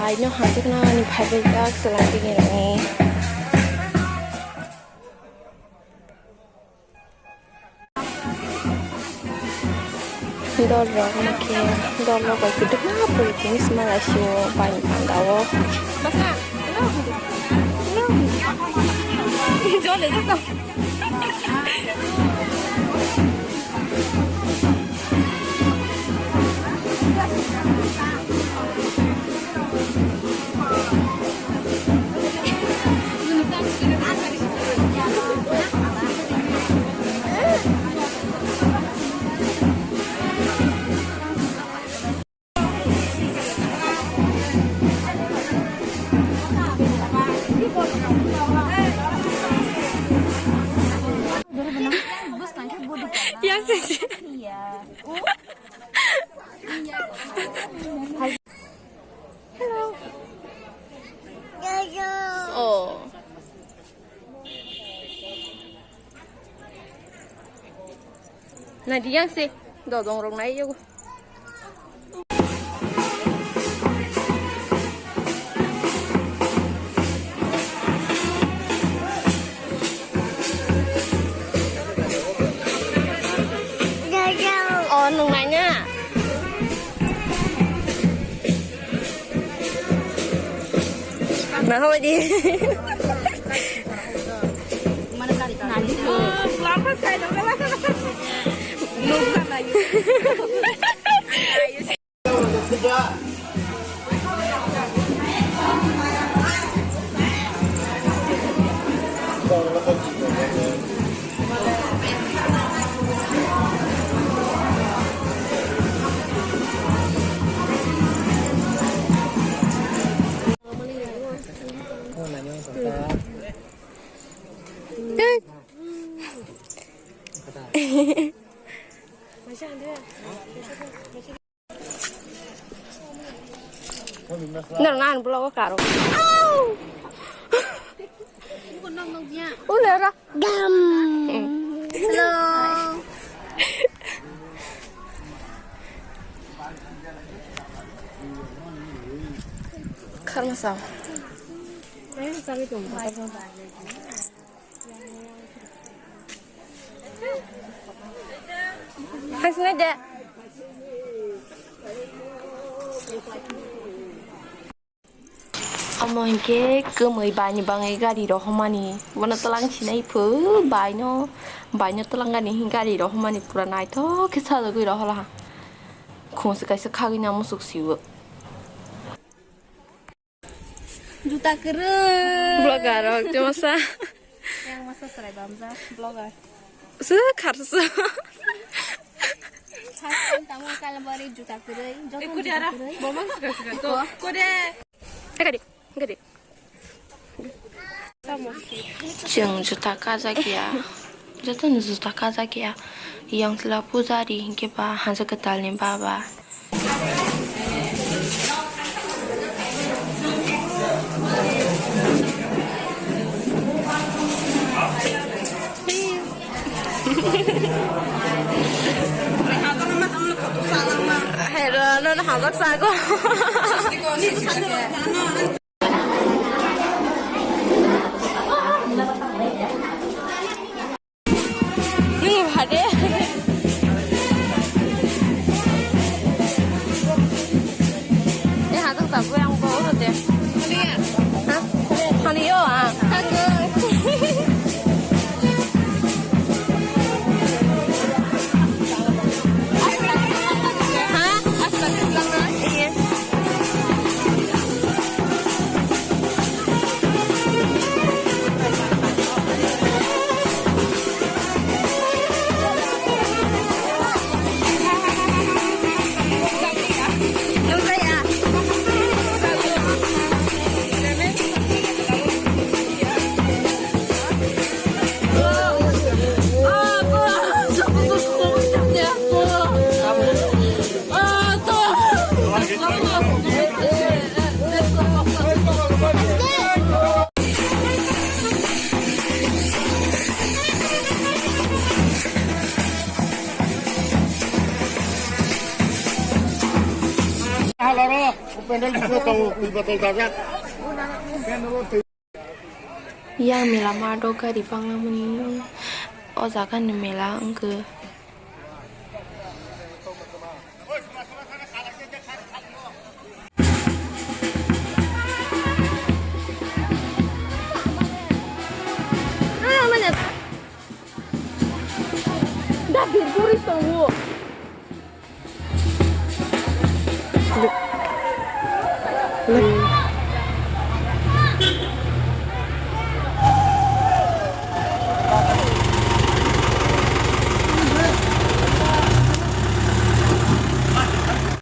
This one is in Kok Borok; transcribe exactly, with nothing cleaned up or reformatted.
Aino hangjakna ani phaibaijak chwla tini rokni. Dol rok no khe, dol rok bai kwdwma pori tini sma lai sio bai panda o. Yes, yes, yes. Hello. Oh. Nadi yang se dodong rok nai yago. Oh, nung nanya. Nah, apa di? Nang ngan blogo karo. Ulera. Gam. Hello. Karma sao. Hasna de. Omo hinkhe kwmwi baini bangwi gari rohormani. Bono twlang sinai phu baino, baino twlang gani hin gari rohormani pura naithok khe sajagwi rohorlaha. Khungsa kaisa khagwina musuk siwo. Juta kwrwi. Vlogger rok, tei masa. Yang masa serai bamja, vlogger. Se kharsa. First time tamo kalabari juta kwrwi, joto juta kwrwi. Bomang suka suka to. Kode. Ekadi, ekadi. Chwng juta kajak ya. Jotono juta kajak ya. Yang sila pujari hinkhe ba hanja kwtalni baba. Hero, no, no, habak sago. Nung hade. Eh, hatang tak gue yang bawa deh. Hah? Hani yo, ah. Hangga. Hah? Astagfirullah. Iya. Yang mela ma do gari banglamani o jaga ni mela wngkhe. Da bir guri tongo.